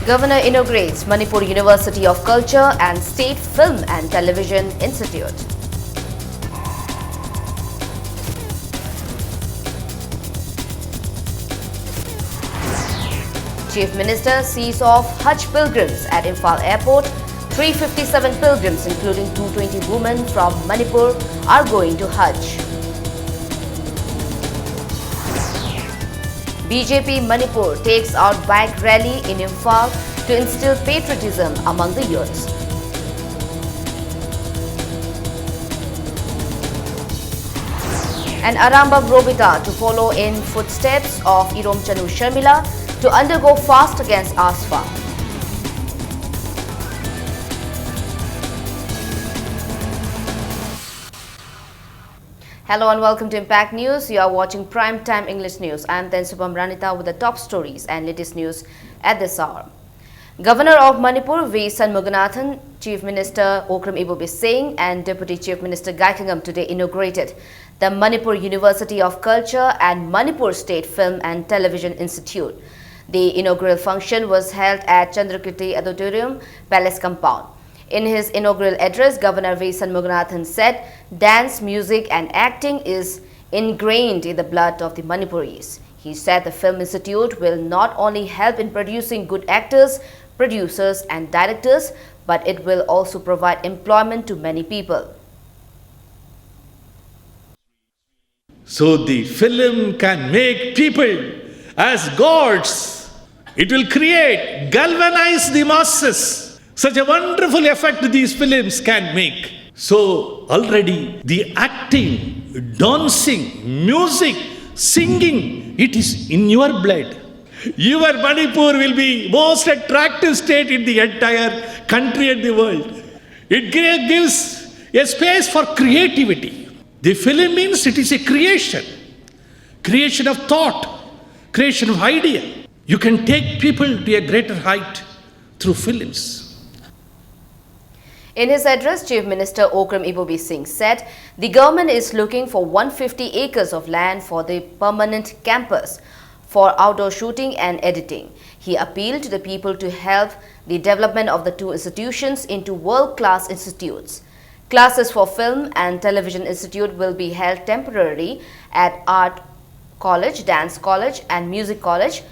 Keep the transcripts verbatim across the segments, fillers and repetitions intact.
Governor inaugurates Manipur University of Culture and State Film and Television Institute. Chief Minister sees off Hajj pilgrims at Imphal Airport. Three fifty-seven pilgrims, including two twenty women from Manipur, are going to Hajj. B J P Manipur takes out bike rally in Imphal to instill patriotism among the youths. And Arambagh Robita to follow in footsteps of Iromchanu Sharmila to undergo fast against ASFA. Hello and welcome to Impact News. You are watching Prime Time English News. I am Tensupam Ranita with the top stories and latest news at this hour. Governor of Manipur V Shanmuganathan, Chief Minister Okram Ibobi Singh and Deputy Chief Minister Gaikhangam today inaugurated the Manipur University of Culture and Manipur State Film and Television Institute. The inaugural function was held at Chandrakirti Auditorium, Palace Compound. In his inaugural address, Governor V Shanmuganathan said, "Dance, music and acting is ingrained in the blood of the Manipuris." He said the Film Institute will not only help in producing good actors, producers and directors, but it will also provide employment to many people. So the film can make people as gods. It will create, galvanize the masses. Such a wonderful effect these films can make. So already the acting, dancing, music, singing, it is in your blood. Your Manipur will be most attractive state in the entire country and the world. It gi- gives a space for creativity. The film means it is a creation, creation of thought, creation of idea. You can take people to a greater height through films. In his address, Chief Minister Okram Ibobi Singh said the government is looking for one fifty acres of land for the permanent campus. for outdoor shooting and editing. He appealed to the people to help the development of the two institutions into world-class institutes. Classes for film and television institute will be held temporarily at Art College, Dance College, and Music College,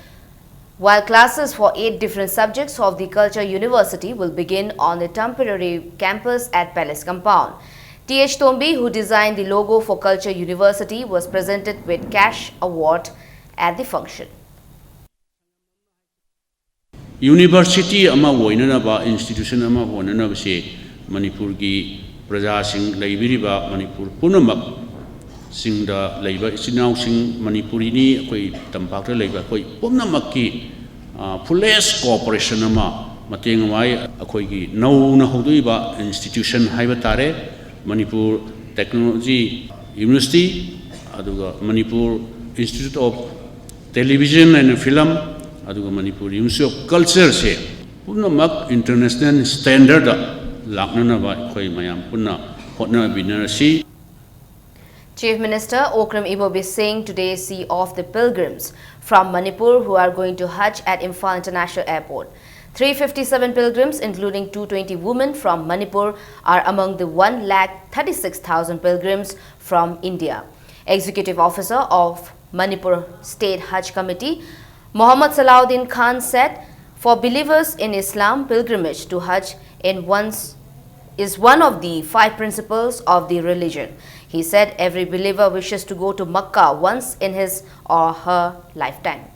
while classes for eight different subjects of the Culture University will begin on the temporary campus at Palace Compound. T H Tombi, who designed the logo for Culture University, was presented with cash award at the function. University ꯑꯃ ꯑꯣꯏꯅꯅꯕ, institution ꯑꯃ ꯑꯣꯏꯅꯅꯕꯁꯦ ꯃꯅꯤꯄꯨꯔꯒꯤ ꯄ꯭ꯔꯖꯥꯁꯤꯡ, ꯂꯩꯕꯤꯔꯤꯕ ꯃꯅꯤꯄꯨꯔ ꯄꯨꯝꯅꯃꯛꯁꯤꯡꯗ ꯂꯩꯕ ꯏꯆꯤꯟ ꯏꯅꯥꯎꯁꯤꯡ, ꯃꯅꯤꯄꯨꯔꯤꯅꯤ, ꯑꯩꯈꯣꯏ ꯇꯝꯄꯥꯛꯇ ꯂꯩꯕ ꯑꯩꯈꯣꯏ ꯄꯨꯝꯅꯃꯛꯀꯤ fullest cooperation ꯑꯃ, ꯃꯇꯦꯡ ꯑꯃ ꯑꯩꯈꯣꯏꯒꯤ ꯅꯧꯅ ꯍꯧꯗꯣꯛꯏꯕ institution ꯍꯥꯏꯕ ꯇꯥꯔꯦ, ꯃꯅꯤꯄꯨꯔ Technology University, ꯑꯗꯨꯒ Manipur Institute of Television and Film, ꯑꯗꯨꯒ ꯃꯅꯤꯄꯨꯔ University of Culture ꯁꯦ ꯄꯨꯝꯅꯃꯛ international standard ꯗ ꯂꯥꯛꯅꯅꯕ ꯑꯩꯈꯣꯏ ꯃꯌꯥꯝ ꯄꯨꯟꯅ ꯍꯣꯠꯅꯃꯤꯟꯅꯔꯁꯤ꯫ Chief Minister Okram Ibobi Singh today see off the pilgrims from Manipur who are going to Hajj at Imphal International Airport. Three fifty-seven pilgrims, including two twenty women from Manipur, are among the one lakh thirty-six thousand pilgrims from India. Executive Officer of Manipur State Hajj Committee, Mohammad Salauddin Khan, said, "For believers in Islam, pilgrimage to Hajj in once is one of the five principles of the religion." He said every believer wishes to go to Makkah once in his or her lifetime.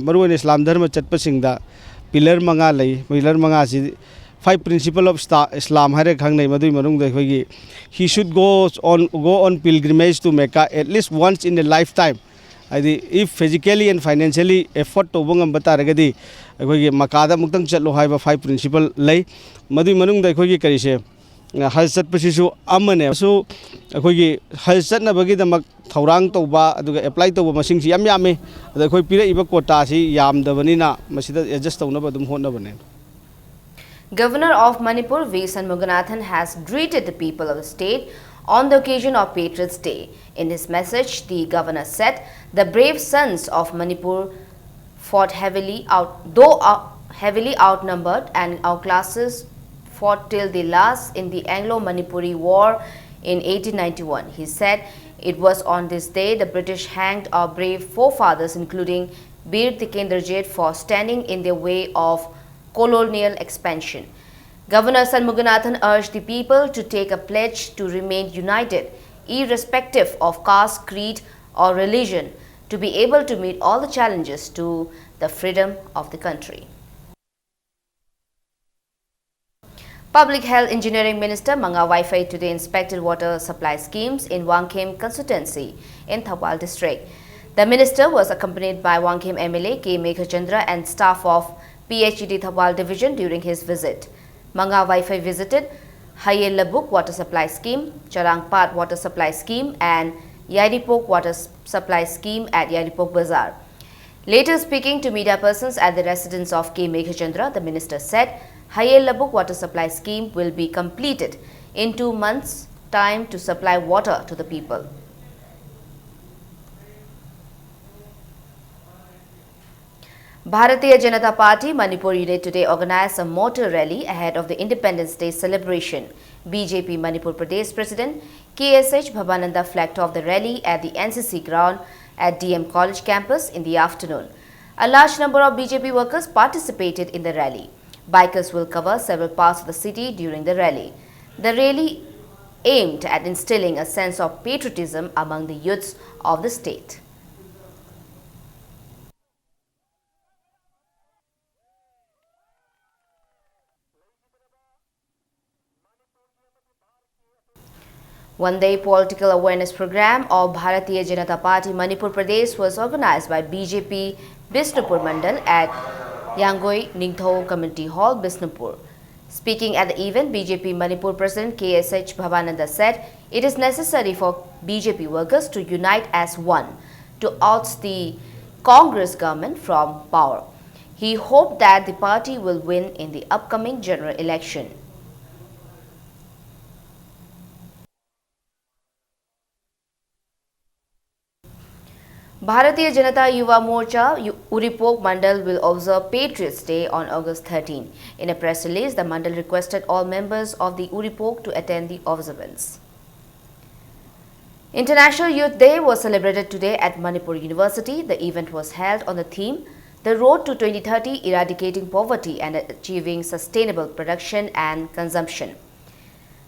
ꯃꯔꯨꯑꯣꯏꯅ ꯏꯁꯂꯥꯝ ꯙꯔꯃ ꯆꯠꯄꯁꯤꯡꯗ pillar ꯃꯉꯥ ꯂꯩ꯫ Pillar ꯃꯉꯥꯁꯤ five principle of Islam ꯍꯥꯏꯔꯒ ꯈꯪꯅꯩ꯫ ꯃꯗꯨꯒꯤ ꯃꯅꯨꯡꯗ ꯑꯩꯈꯣꯏꯒꯤ he should go on, go on pilgrimage to Mecca at least once in a lifetime. ꯍꯥꯏꯗꯤ if physically and financially afford ꯇꯧꯕ ꯉꯝꯕ ꯇꯥꯔꯒꯗꯤ ꯑꯩꯈꯣꯏꯒꯤ ꯃꯀꯥꯗ ꯑꯃꯨꯛꯇꯪ ꯆꯠꯂꯣ ꯍꯥꯏꯕ five principle ꯂꯩ꯫ ꯃꯗꯨꯒꯤ ꯃꯅꯨꯡꯗ ꯑꯩꯈꯣꯏꯒꯤ ꯀꯔꯤꯁꯦ, ꯍꯖ ꯆꯠꯄꯁꯤꯁꯨ ꯑꯃꯅꯦ꯫ ꯁꯨ ꯑꯩꯈꯣꯏꯒꯤ ꯍꯖ ꯆꯠꯅꯕꯒꯤꯗꯃꯛ ꯊꯧꯔꯥꯡ ꯇꯧꯕ ꯑꯗꯨꯒ apply ꯇꯧꯕ ꯃꯁꯤꯡꯁꯤ ꯌꯥꯝ ꯌꯥꯝꯃꯤ꯫ ꯑꯗ ꯑꯩꯈꯣꯏ ꯄꯤꯔꯛꯏꯕ quota ꯁꯤ ꯌꯥꯝꯗꯕꯅꯤꯅ ꯃꯁꯤꯗ adjust ꯇꯧꯅꯕ ꯑꯗꯨꯝ ꯍꯣꯠꯅꯕꯅꯦ꯫ Governor of Manipur V Shanmuganathan has greeted the people of the state on the occasion of Patriots' Day. In his message, the governor said the brave sons of Manipur fought heavily out, though uh, heavily outnumbered, and our classes fought till the last in the Anglo-Manipuri War in eighteen ninety-one. He said it was on this day the British hanged our brave forefathers, including Bir Tikendrajit, for standing in their way of colonial expansion. Governor Shanmuganathan urged the people to take a pledge to remain united, irrespective of caste, creed, or religion, to be able to meet all the challenges to the freedom of the country. Public Health Engineering Minister Manga Vaiphei today inspected water supply schemes in Wangkhem constituency in Thoubal district. The minister was accompanied by Wangkhem M L A K Meghachandra and staff of P H E D Thoubal division during his visit. Manga Vaiphei visited Hayel Labuk water supply scheme, Charangpat water supply scheme and Yairipok water s- supply scheme at Yairipok Bazar. Later speaking to media persons at the residence of K Meghachandra, the minister said Hayel Labuk water supply scheme will be completed in two months' time to supply water to the people. Bharatiya Janata Party Manipur unit today organized a motor rally ahead of the Independence Day celebration. B J P Manipur Pradesh President K S H Bhabananda flagged off the rally at the N C C ground at D M College campus in the afternoon. A large number of B J P workers participated in the rally. Bikers will cover several parts of the city during the rally. The rally aimed at instilling a sense of patriotism among the youths of the state. One-day political awareness program of Bharatiya Janata Party Manipur Pradesh was organized by B J P Bishnupur Mandal at Yangoi Ningthou Community Hall, Bishnupur. Speaking at the event, B J P Manipur President K S H Bhabananda said it is necessary for B J P workers to unite as one to oust the Congress government from power. He hoped that the party will win in the upcoming general election. Bharatiya Janata Yuva Morcha, Yu- Uripok Mandal will observe Patriots Day on August thirteen. In a press release, the Mandal requested all members of the Uripok to attend the observance. International Youth Day was celebrated today at Manipur University. The event was held on the theme, The Road to twenty thirty, Eradicating Poverty and Achieving Sustainable Production and Consumption.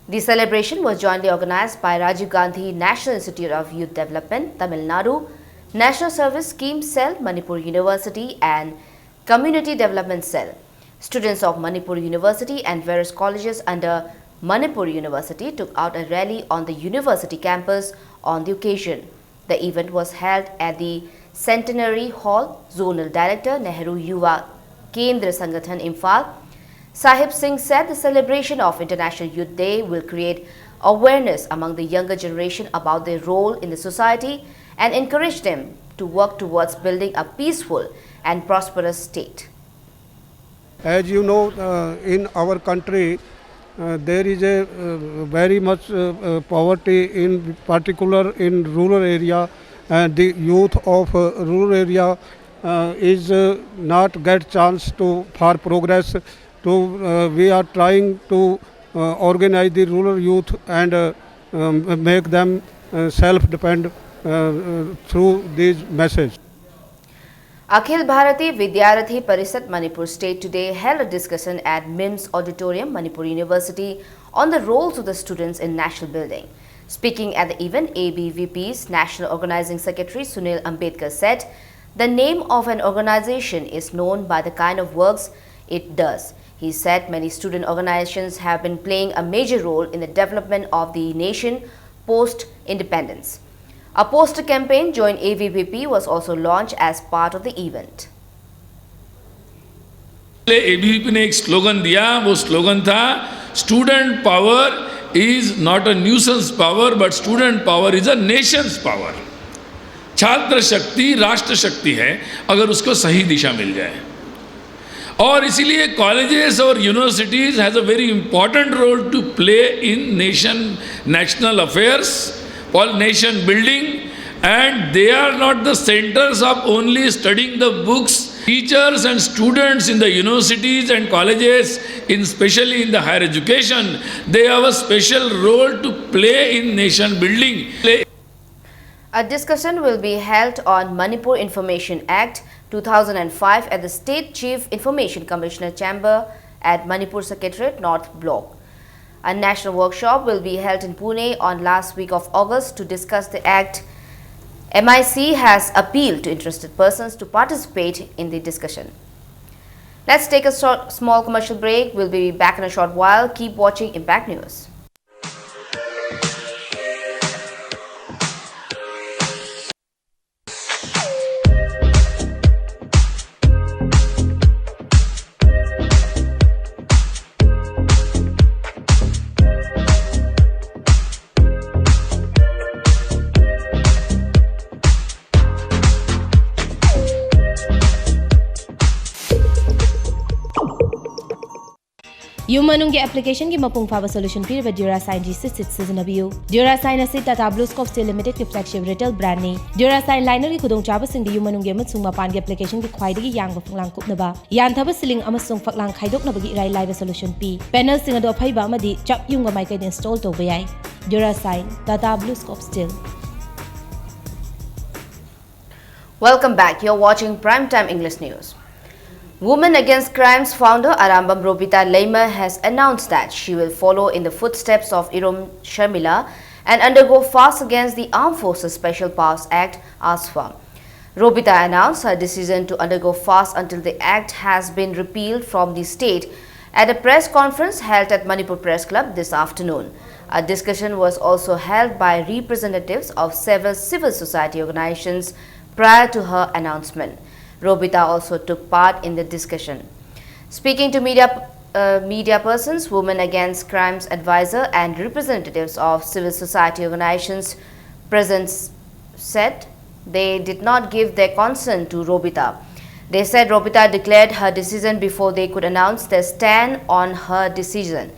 The celebration was jointly organized by Rajiv Gandhi National Institute of Youth Development, Tamil Nadu, National Service Scheme Cell, Manipur University, and Community Development Cell. Students of Manipur University and various colleges under Manipur University took out a rally on the university campus on the occasion. The event was held at the Centenary Hall. Zonal Director, Nehru Yuva Kendra Sangathan, Imphal, Sahib Singh said the celebration of International Youth Day will create awareness among the younger generation about their role in the society and encourage them to work towards building a peaceful and prosperous state. As you know, uh, in our country, uh, there is a uh, very much uh, uh, poverty, in particular in rural area, and the youth of uh, rural area uh, is uh, not get chance to for progress. To uh, we are trying to uh, organize the rural youth and uh, um, make them uh, self-depend uh, uh, through these messages. Akhil Bharatiya Vidyarthi Parishad Manipur State today held a discussion at MIMS Auditorium, Manipur University, on the roles of the students in national building. Speaking at the event, A B V P's National Organizing Secretary Sunil Ambedkar said, "The name of an organization is known by the kind of works it does." He said many student organizations have been playing a major role in the development of the nation post independence. A poster campaign, Join A V V P, was also launched as part of the event. ABVP ने एक slogan दिया। वो slogan था, Student power is not a nuisance power but student power is a nation's power. छात्र शक्ति राष्ट्र शक्ति है, अगर उसको सही दिशा मिल जाए। और इसीलिए colleges और universities has a very important role to play in nation, national affairs, for nation building, And they are not the centers of only studying the books. Teachers and students in the universities and colleges, in, especially in the higher education, they have a special role to play in nation building. A discussion will be held on Manipur Information Act two thousand and five at the State Chief Information Commissioner Chamber at Manipur Secretariat North Block. A national workshop will be held in Pune on last week of August to discuss the act. M I C has appealed to interested persons to participate in the discussion. Let's take a short, small commercial break. We'll be back in a short while. Keep watching Impact News. ꯌꯨꯝ ꯃꯅꯨꯡꯒꯤ ꯑꯦꯄ꯭ꯂꯤꯀꯦꯁꯟꯒꯤ ꯃꯄꯨꯡ ꯐꯥꯕ solution ꯄꯤꯔꯤꯕ ꯗ꯭ꯌꯨꯔꯥꯁꯥꯏꯟ G six six ꯁꯤꯖꯤꯟꯅꯕꯤꯌꯨ꯫ Durashine ꯑꯁꯤ Tata blue scope steel ꯂꯤꯃꯤꯇꯦꯗꯀꯤ flagship retail ꯕ꯭ꯔꯥꯟꯗꯅꯤ꯫ ꯗ꯭ꯌꯨꯔꯥꯁꯥꯏꯟ ꯂꯥꯏꯅꯔꯒꯤ ꯈꯨꯗꯣꯡꯆꯥꯕꯁꯤꯡꯗꯤ ꯌꯨꯝ ꯃꯅꯨꯡꯒꯤ ꯑꯃꯁꯨꯡ ꯃꯄꯥꯟꯒꯤ ꯑꯦꯄ꯭ꯂꯤꯀꯦꯁꯟꯒꯤ ꯈ꯭ꯋꯥꯏꯗꯒꯤ ꯌꯥꯡꯕ ꯐꯛꯂꯥꯡ ꯀꯨꯞꯅꯕ, ꯌꯥꯟꯊꯕ ꯁꯤꯂꯤꯡ ꯑꯃꯁꯨꯡ ꯐꯛꯂꯥꯡ ꯈꯥꯏꯗꯣꯛꯅꯕꯒꯤ ꯏꯔꯥꯏ ꯂꯥꯏꯕ ꯁꯣꯂꯨꯁꯟ ꯄꯤ꯫ ꯄꯦꯅꯦꯜꯁꯤꯡ ꯑꯗꯨ ꯑꯐꯩꯕ ꯑꯃꯗꯤ ꯆꯞ ꯌꯨꯡꯕ ꯃꯥꯏꯀꯩꯗ ꯏꯟꯁꯇꯣꯜ ꯇꯧꯕ ꯌꯥꯏ꯫ Durashine, Tata blue scope Steel. Welcome back. You're watching Prime Time English News. Women Against Crimes founder Arambam Robita Leima has announced that she will follow in the footsteps of Irom Sharmila and undergo FAST against the Armed Forces Special Powers Act, ARSFA. Robita announced her decision to undergo FAST until the act has been repealed from the state at a press conference held at Manipur Press Club this afternoon. A discussion was also held by representatives of several civil society organizations prior to her announcement. Robita also took part in the discussion. Speaking to media, uh, media persons, Women Against Crimes advisor and representatives of civil society organizations present said they did not give their consent to Robita. They said Robita declared her decision before they could announce their stand on her decision.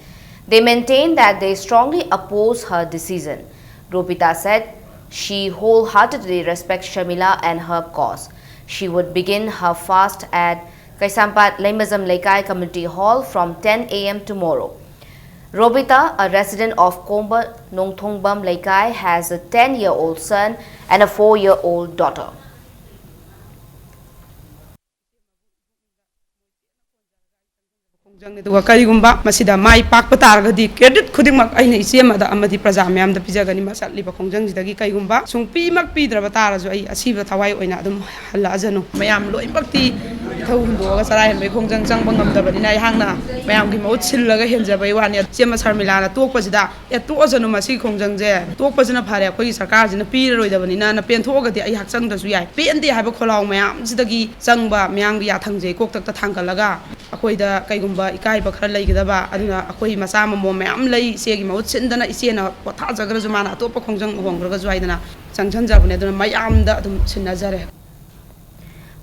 They maintain that they strongly oppose her decision. Robita said She wholeheartedly respects Sharmila and her cause. She would begin her fast at Kaisampat Leimajam Leikai Community Hall from ten a m tomorrow. Robita, a resident of Komba Nongthongbam Leikai, has a ten-year-old son and a four-year-old daughter. ꯈꯣꯡꯖꯪꯅꯤ꯫ ꯑꯗꯨꯒ ꯀꯔꯤꯒꯨꯝꯕ ꯃꯁꯤꯗ ꯃꯥꯏ ꯄꯥꯛꯄ ꯇꯥꯔꯒꯗꯤ credit ꯈꯨꯗꯤꯡꯃꯛ ꯑꯩꯅ ꯏꯆꯦ ꯑꯃꯗ ꯑꯃꯗꯤ ꯄ꯭ꯔꯖꯥ ꯃꯌꯥꯝꯗ ꯄꯤꯖꯒꯅꯤ꯫ ꯃꯥ ꯆꯠꯂꯤꯕ ꯈꯣꯡꯖꯪꯁꯤꯗꯒꯤ ꯀꯔꯤꯒꯨꯝꯕ ꯁꯨꯡꯄꯤꯃꯛ ꯄꯤꯗ꯭ꯔꯕ ꯇꯥꯔꯁꯨ ꯑꯩ ꯑꯁꯤꯕ ꯊꯋꯥꯏ ꯑꯣꯏꯅ ꯑꯗꯨꯝ ꯍꯜꯂꯛꯑꯖꯅꯨ꯫ ꯃꯌꯥꯝ ꯂꯣꯏꯅꯃꯛꯇꯤ ꯏꯊꯧ ꯍꯨꯟꯗꯣꯛꯑꯒ ꯆꯔꯥ ꯍꯦꯟꯕꯒꯤ ꯈꯣꯡꯖꯪ ꯆꯪꯕ ꯉꯝꯗꯕꯅꯤꯅ ꯑꯩꯍꯥꯛꯅ ꯃꯌꯥꯝꯒꯤ ꯃꯍꯨꯠ ꯁꯤꯜꯂꯒ ꯍꯦꯟꯖꯕꯩ ꯋꯥꯅꯤ꯫ ꯏꯆꯦ ꯑꯃ ꯁꯔꯃꯤꯂꯥꯅ ꯇꯣꯛꯄꯁꯤꯗ "ꯑꯦ, ꯇꯣꯛꯑꯁꯅꯨ ꯃꯁꯤꯒꯤ ꯈꯣꯡꯖꯪꯁꯦ, ꯇꯣꯛꯄꯁꯤꯅ ꯐꯔꯦ, ꯑꯩꯈꯣꯏꯒꯤ ꯁꯔꯀꯥꯔꯁꯤꯅ ꯄꯤꯔꯔꯣꯏꯗꯕꯅꯤꯅ, ꯅ ꯄꯦꯟꯊꯣꯛꯑꯒꯗꯤ ꯑꯩ ꯍꯛꯆꯪꯗ꯭ꯔꯁꯨ ꯌꯥꯏ, ꯄꯦꯟꯗꯦ" ꯍꯥꯏꯕ ꯈꯣꯜꯂꯥꯎ ꯃꯌꯥꯝꯁꯤꯗꯒꯤ ꯆꯪꯕ ꯃꯌꯥꯝꯒꯤ ꯌꯥꯊꯪꯁꯦ ꯀꯣꯛꯇꯛꯇ ꯊꯥꯡꯒꯠꯂꯒ ꯑꯩꯈꯣꯏꯗ ꯀꯩꯒꯨꯝꯕ ꯏꯀꯥꯏꯕ ꯈꯔ ꯂꯩꯒꯗꯕ, ꯑꯗꯨꯅ ꯑꯩꯈꯣꯏ ꯃꯆꯥ ꯃꯃꯣꯝ ꯃꯌꯥꯝ ꯂꯩ, ꯏꯆꯦꯒꯤ ꯃꯍꯨꯠ ꯁꯤꯟꯗꯅ ꯏꯆꯦꯅ ꯄꯣꯊꯥꯖꯈ꯭ꯔꯁꯨ ꯃꯥꯅ ꯑꯇꯣꯞꯄ ꯈꯣꯡꯖꯪ ꯍꯣꯡꯈ꯭ꯔꯒꯁꯨ ꯍꯥꯏꯗꯅ ꯆꯪꯁꯤꯟꯖꯕꯅꯦ꯫ ꯑꯗꯨꯅ ꯃꯌꯥꯝꯗ ꯑꯗꯨꯝ ꯁꯤꯟꯅꯖꯔꯦ꯫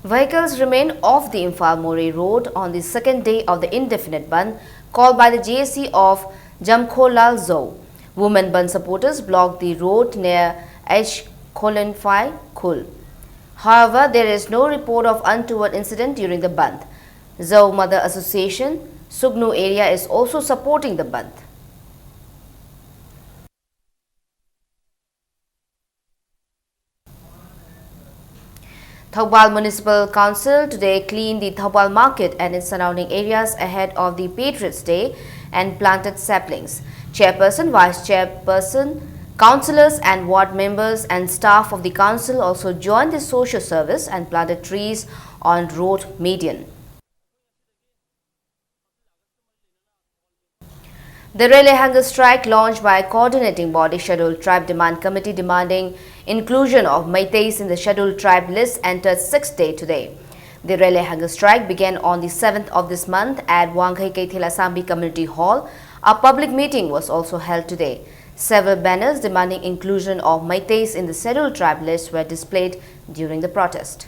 Vehicles remain off the Imphal Moreh road on the second day of the indefinite bandh called by the J A C of Jamkholal Zou. Women bandh supporters blocked the road near H Kholenphai Khul. However, there is no report of untoward incident during the bandh. Zou Mother Association, Sugnu area is also supporting the bandh. Thoubal Municipal Council today cleaned the Thoubal market and its surrounding areas ahead of the Patriots' Day and planted saplings. Chairperson, vice chairperson, councillors and ward members and staff of the council also joined the social service and planted trees on road median. The Relay Hunger Strike launched by coordinating body Scheduled Tribe Demand Committee demanding inclusion of Meiteis in the Scheduled Tribe list entered sixth day today. The Relay Hunger Strike began on the seventh of this month at Wangkhei Keithel Assangpi Community Hall. A public meeting was also held today. Several banners demanding inclusion of Meiteis in the Scheduled Tribe list were displayed during the protest.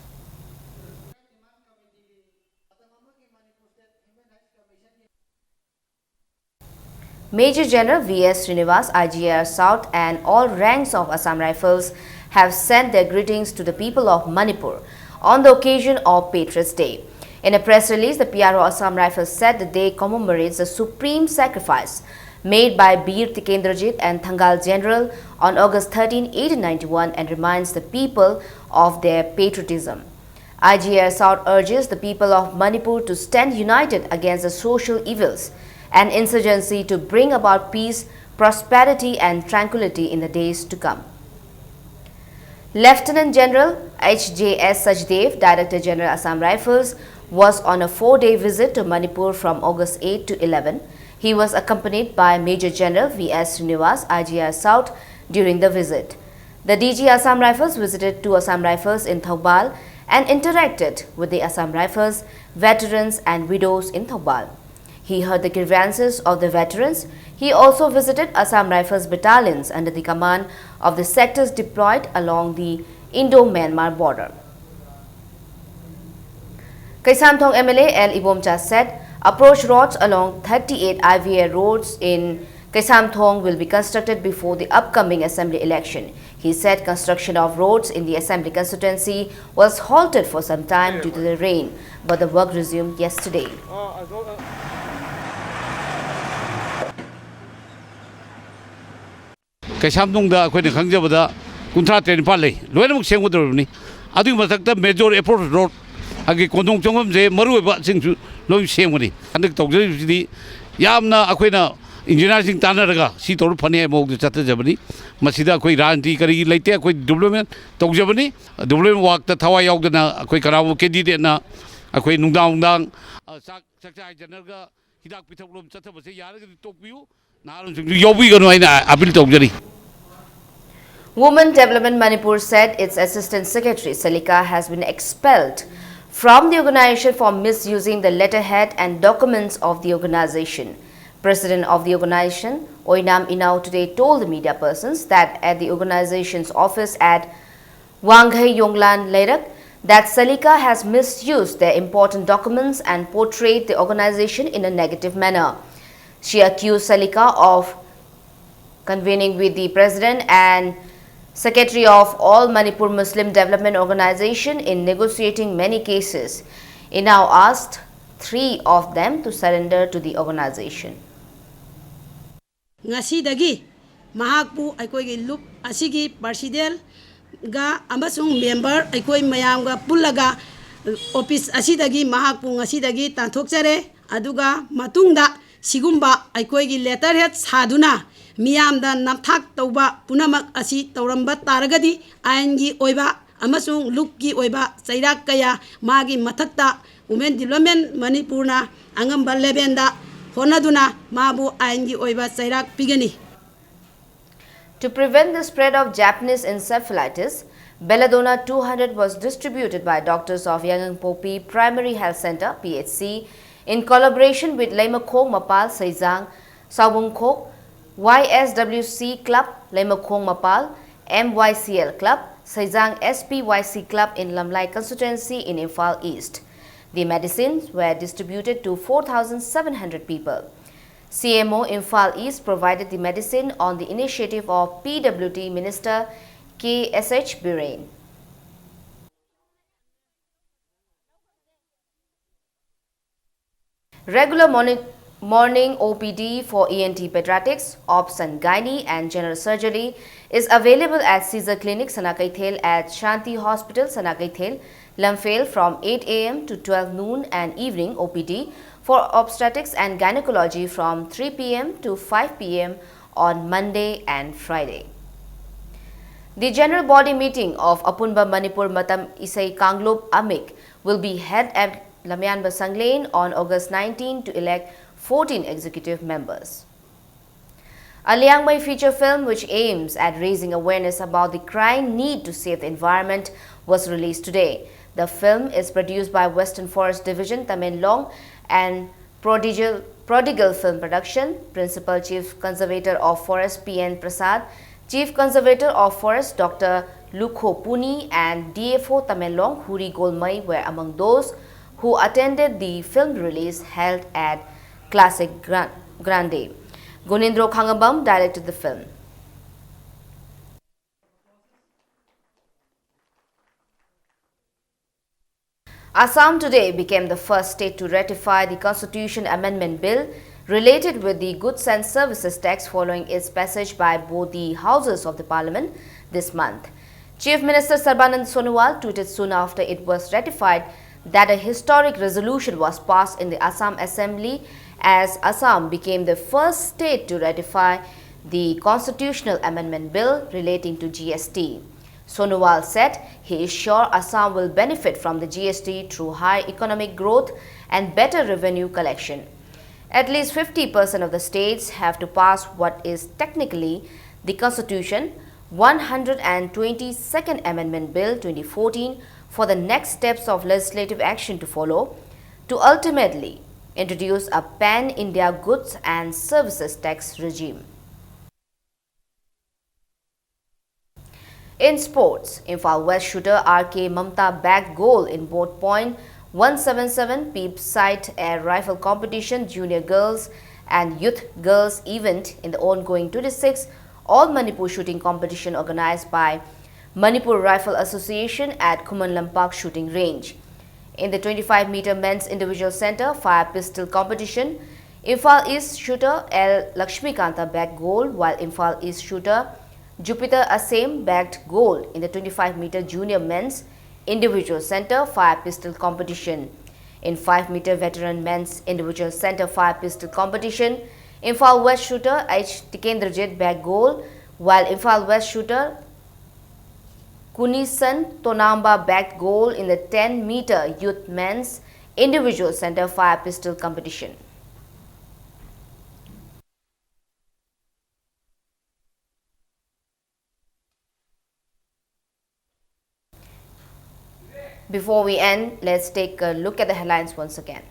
Major General V S Srinivas, I G R South, and all ranks of Assam Rifles have sent their greetings to the people of Manipur on the occasion of Patriots' Day. In a press release, the P R O Assam Rifles said the day commemorates the supreme sacrifice made by Bir Tikendrajit and Thangal General on August thirteen, eighteen ninety-one, and reminds the people of their patriotism. I G R South urges the people of Manipur to stand united against the social evils and insurgency to bring about peace, prosperity, and tranquility in the days to come. Lieutenant General H J S Sachdev, Director General Assam Rifles, was on a four-day visit to Manipur from August eight to eleven. He was accompanied by Major General V S Srinivas, I G R South, during the visit. The D G Assam Rifles visited two Assam Rifles in Thoubal and interacted with the Assam Rifles, veterans and widows in Thoubal. He heard the grievances of the veterans. He also visited Assam Rifles battalions under the command of the sectors deployed along the Indo-Myanmar border. Kaisamthong M L A L Ibomcha said approach roads along thirty-eight I V A roads in Kaisamthong will be constructed before the upcoming assembly election. He said construction of roads in the assembly constituency was halted for some time due to the rain, but the work resumed yesterday. ꯀꯩꯁꯥꯝꯊꯣꯡꯗ ꯑꯩꯈꯣꯏꯅ ꯈꯪꯖꯕꯗ ꯀꯨꯟꯊ꯭ꯔꯥ ꯇꯔꯦꯠ ꯅꯤꯄꯥꯜ ꯂꯩ, ꯂꯣꯏꯅꯃꯛ ꯁꯦꯝꯒꯗꯧꯔꯕꯅꯤ꯫ ꯑꯗꯨꯒꯤ ꯃꯊꯛꯇ major approach road, ꯑꯩꯒꯤ ꯀꯣꯟꯊꯣꯡ ꯆꯪꯐꯝꯁꯦ ꯃꯔꯨꯑꯣꯏꯕꯁꯤꯡꯁꯨ ꯂꯣꯏ ꯁꯦꯝꯒꯅꯤ꯫ ꯍꯟꯗꯛ ꯇꯧꯖꯔꯤꯕꯁꯤꯗꯤ ꯌꯥꯝꯅ ꯑꯩꯈꯣꯏꯅ engineerꯁꯤꯡ ꯇꯥꯟꯅꯔꯒ ꯁꯤ ꯇꯧꯔ ꯐꯅꯤ ꯍꯥꯏꯕ ꯃꯑꯣꯡꯗ ꯆꯠꯊꯖꯕꯅꯤ꯫ ꯃꯁꯤꯗ ꯑꯩꯈꯣꯏ ꯔꯥꯖꯅꯤꯇꯤ ꯀꯔꯤ ꯂꯩꯇꯦ, ꯑꯩꯈꯣꯏ development ꯇꯧꯖꯕꯅꯤ꯫ Development workꯇ ꯊꯋꯥꯏ ꯌꯥꯎꯗꯅ ꯑꯩꯈꯣꯏ ꯀꯅꯥꯒꯨꯝꯕ candidateꯅ ꯑꯩꯈꯣꯏ ꯅꯨꯡꯗꯥꯡ ꯅꯨꯡꯗꯥꯡ, ꯑ, ꯆꯥꯛ ꯆꯥꯛꯆꯥ ꯍꯥꯏꯖꯅꯔꯒ ꯍꯤꯗꯥꯛ ꯄꯤꯊꯛꯂꯣꯝ ꯆꯠꯊꯕꯁꯦ ꯌꯥꯔꯒꯗꯤ ꯇꯣꯛꯄꯤꯌꯨ꯫ ꯅꯍꯥꯔꯣꯜꯁꯤꯡꯁꯨ ꯌꯥꯎꯕꯤꯒꯅꯨ ꯍꯥꯏꯅ appeal ꯇꯧꯖꯔꯤ꯫ Women Development Manipur said its Assistant Secretary Salika has been expelled from the organization for misusing the letterhead and documents of the organization. President of the organization, Oinam Inao, today told the media persons that at the organization's office at Wanghei Yonglan Leirak that Salika has misused their important documents and portrayed the organization in a negative manner. She accused Salika of convening with the president and secretary of All Manipur Muslim Development Organization in negotiating many cases. He now asked three of them to surrender to the organization. ꯉꯁꯤꯗꯒꯤ ꯃꯍꯥꯛꯄꯨ ꯑꯩꯈꯣꯏꯒꯤ ꯂꯨꯞ ꯑꯁꯤꯒꯤ ꯄ꯭ꯔꯁꯤꯗꯦꯟꯒ ꯑꯃꯁꯨꯡ member ꯑꯩꯈꯣꯏ ꯃꯌꯥꯝꯒ ꯄꯨꯜꯂꯒ office ꯑꯁꯤꯗꯒꯤ ꯃꯍꯥꯛꯄꯨ ꯉꯁꯤꯗꯒꯤ ꯇꯥꯟꯊꯣꯛꯆꯔꯦ꯫ ꯑꯗꯨꯒ ꯃꯇꯨꯡꯗ ꯁꯤꯒꯨꯝꯕ ꯑꯩꯈꯣꯏꯒꯤ ꯂꯦꯇꯔ ꯍꯦꯗ ꯁꯥꯗꯨꯅ ꯃꯤꯌꯥꯝꯗ ꯅꯝꯊꯥꯛ ꯇꯧꯕ ꯄꯨꯝꯅꯃꯛ ꯑꯁꯤ ꯇꯧꯔꯝꯕ ꯇꯥꯔꯒꯗꯤ ꯑꯥꯏꯟꯒꯤ ꯑꯣꯏꯕ ꯑꯃꯁꯨꯡ ꯂꯨꯞꯀꯤ ꯑꯣꯏꯕ ꯆꯩꯔꯥꯛ ꯀꯌꯥ ꯃꯥꯒꯤ ꯃꯊꯛꯇ Women Development ꯃꯅꯤꯄꯨꯔꯅ ꯑꯉꯝꯕ ꯂꯦꯚꯦꯜꯗ ꯍꯣꯠꯅꯗꯨꯅ ꯃꯥꯕꯨ ꯑꯥꯏꯟꯒꯤ ꯑꯣꯏꯕ ꯆꯩꯔꯥꯛ ꯄꯤꯒꯅꯤ꯫ To prevent the spread of Japanese encephalitis, Belladonna two hundred was distributed by doctors of Yangangpokpi Primary Health Center, P H C, in collaboration with Leimakhong Mapal Seijang Saubungkhok, Y S W C Club, Leimakhong Mapal, M Y C L Club, Seijang S P Y C Club in Lamlai constituency in Imphal East. The medicines were distributed to four thousand seven hundred people. C M O Imphal East provided the medicine on the initiative of P W D Minister K S H Biren. Regular morning, morning O P D for E N T pediatrics, obs and gynae and general surgery is available at Caesar Clinic Sanakeithel, at Shanti Hospital Sanakeithel, Lamphel from eight A M to twelve noon, and evening O P D for obstetrics and gynecology from three P M to five P M on Monday and Friday. The general body meeting of Apunba Manipur Matam Isei Kanglup Amik will be held at Lamyanba Sanglen on August nineteen to elect fourteen executive members. A Liangmai feature film which aims at raising awareness about the crying need to save the environment was released today. The film is produced by Western Forest Division, Tamenglong, and Prodigal, Prodigal Film Production. Principal Chief Conservator of Forest P N Prasad, Chief Conservator of Forest Doctor Lukho Puni, and D F O Tamenglong, Huri Golmai, were among those who attended the film release held at Classic Grand. Grande. Gunindro Khangambam directed the film. Assam today became the first state to ratify the Constitution Amendment Bill related with the Goods and Services Tax following its passage by both the houses of the parliament this month. Chief Minister Sarbanand Sonowal tweeted soon after it was ratified that a historic resolution was passed in the Assam Assembly, as Assam became the first state to ratify the constitutional amendment bill relating to G S T. Sonowal said he is sure Assam will benefit from the G S T through high economic growth and better revenue collection. At least fifty percent of the states have to pass what is technically the Constitution one hundred twenty-second Amendment Bill twenty fourteen for the next steps of legislative action to follow, to ultimately introduce a pan-India goods and services tax regime. In sports, Imphal West shooter R K Mamta bagged gold in both point one seven seven Peep Sight Air Rifle Competition, Junior Girls and Youth Girls event in the ongoing twenty-sixth All Manipur Shooting Competition organized by Manipur Rifle Association at Khuman Lampak Shooting Range. In the twenty-five meter men's individual center fire pistol competition, Imphal East shooter L Lakshmikanta bagged gold, while Imphal East shooter Jupiter Asem bagged gold in the twenty-five meter junior men's individual center fire pistol competition. In five meter veteran men's individual center fire pistol competition, Imphal West shooter H Tikendrajit bagged gold, while Imphal West shooter Kunisan Tonamba bagged gold in the ten meter youth men's individual center fire pistol competition. Before we end, let's take a look at the headlines once again.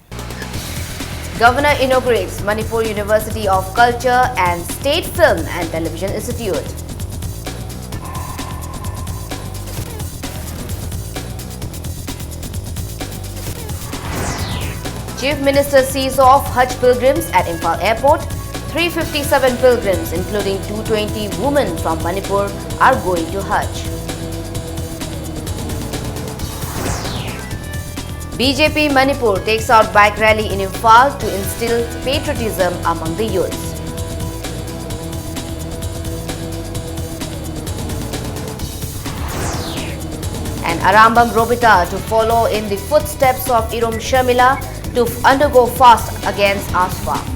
Governor inaugurates Manipur University of Culture and State Film and Television Institute. Chief Minister sees off Hajj pilgrims at Imphal Airport. Three fifty-seven pilgrims, including two twenty women from Manipur, are going to Hajj. B J P Manipur takes out bike rally in Imphal to instill patriotism among the youths. And Arambam Robita to follow in the footsteps of Irom Sharmila to undergo fast against AFSPA.